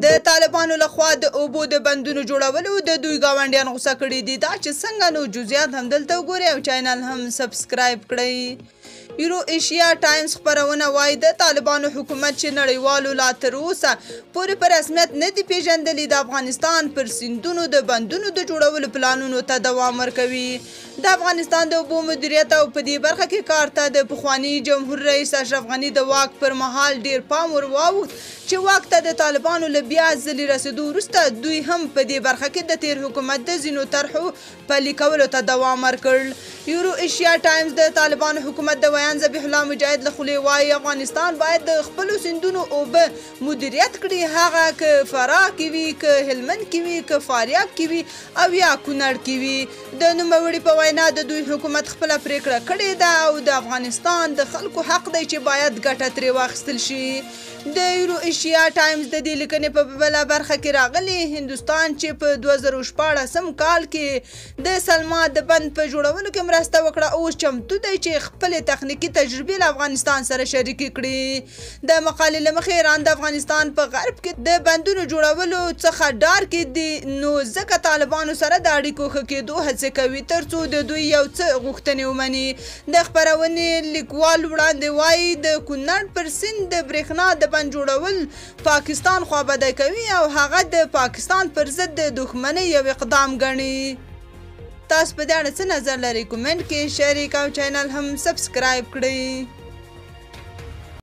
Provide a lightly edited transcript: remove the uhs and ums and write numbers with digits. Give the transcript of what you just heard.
د طالبانو لخوا د اوبو د بندونو جوړولو د دوی ګاونډیان غوسه کړي دي. دا چې څنګه، نو جزئیات هم دلته وګورئ او چینل هم سبسکرایب کړئ. یورو ایشیا ټایمز خپرونه وايي، د طالبانو حکومت چې نړیوالو لا تر اوسه پورې په رسمیت نه دي پیژندلي، د افغانستان پر سیندونو د بندونو د جوړولو پلانونو ته دوام ورکوي. د افغانستان د اوبو مدیریت او په دې برخه کې کار ته د پخواني جمهور رئیس اشرف غني د واک پر مهال ډیر پام ور واوښت، چې واک ته د طالبانو له بیا ځلي رسېدو وروسته دوی هم په دې برخه کې د تېر حکومت د ځینو طرحو پلي کولو ته دوام ورکړ. یورو ایشیا ټایمز د طالبانو حکومت د ویاند ذبیح الله مجاهد له خولې وايي، افغانستان باید د خپلو سیندونو اوبه مدیریت کړي، هغه که فراه کې وي، که هلمند کې وي، که فاریاب کې وي او یا کونړ کې وي. د نوموړي په وینا، د دوی حکومت خپله پرېکړه کړې ده او د افغانستان د خلکو حق دی چې باید ګټه ترې واخیستل شي. د یورو ایشیا ټایمز د دې لیکنې په بله برخه کې راغلي، هندوستان چې په 2016 کال کې د سلما د بند په جوړولو کې مرسته وکړه، اوس چمتو دی چې خپلې تخنیکي تجربې له افغانستان سره شریکې کړي. د مقالې له مخې، ایران د افغانستان په غرب کې د بندونو جوړولو څخه ډار کې دی، نو ځکه طالبانو سره د اړیکو ښه کېدو هڅې کوي ترڅو د دوی یو څه غوښتنې ومني. د خپرونې لیکوال وړاندې وايي، د کونړ پر سیند د برېښنا د بند جوړول پاکستان خوابدی کوي او هغه د پاکستان پر ضد د دښمنۍ یو اقدام ګڼي. تاسو په دې اړه څه نظر لرئ؟ کومنټ کې شریک او چینل هم سبسکرایب کړئ.